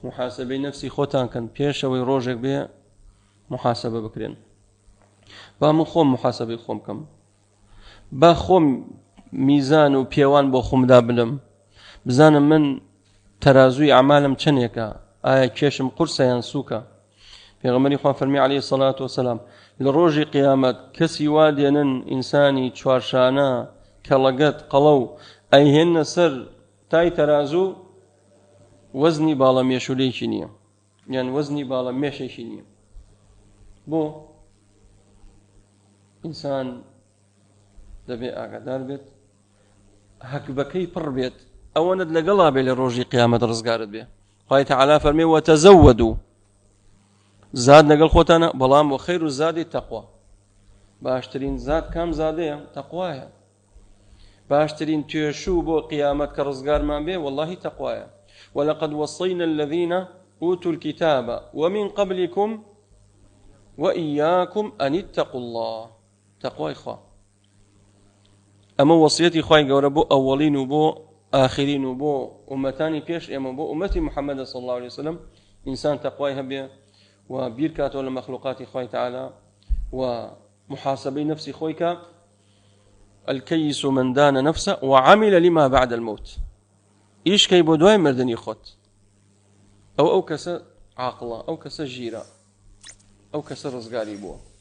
محاسبەی نەفسی خۆتان کەن پێشەوەی ڕۆژێک بێ محاسبە بکرێن. با من خۆم محاسبەی خۆم کەم، با خۆم میزان و پێوان بۆ خۆمدا بنم، بزانم من تەرازووی ئەعمالم چەندێکە، ئایا کێشم قورسە یان سووکە. پێغەمبەری خوا فەرمی عەلەیهی سەڵات وەسەلام لە ڕۆژی قیامەت کەسی وا دێنن ئینسانی چوارشانە کەڵەگەت قەڵەو ئەیهێننە سەر تای تەرازوو وەزنی باڵە مێشولەیەکی نییە یان وەزنی باڵە مێشێکی نییە. بۆ ئینسان دەبێ ئاگادار بێت هەکبەکەی پڕ بێت ئەوەنت لەگەڵا بێ لە ڕۆژی قیامەت ڕزگارت بێ. خوای تعالی فەرمی وتزودوا زاد لەگەڵ خۆتانە بەڵام وخیر الزاد التقوی باشترین زاد کام زادەیە؟ تەقوایە. باشترین توێشوو بۆ قیامەت کە ڕزگارمان بێ واللهی تەقوایە. ولقد وصينا الذين أوتوا الكتاب ومن قبلكم وإياكم أن اتقوا الله. تەقوای خوا ئەمە وەسیەتی خوای گەورە بۆ ئەوەڵین و بۆ ئاخرین و بۆ ئومەتانی پێش ئێمە بۆ ئومەتی محەممەد صلی الله علیه وسلم ئینسان تەقوای هەبێ و بیرکاتەوە لە مەخلوقاتی خوای تعالی و محاسبەی نەفسی خۆی کە الكيس من دان نفسه وعمل لما بعد الموت ئیش کەی بۆ دوای مردنی خۆت ئەو ئەو کەسە عاقڵە ئەو کەسە ژیرە ئەو کەسە ڕزگاری بووە.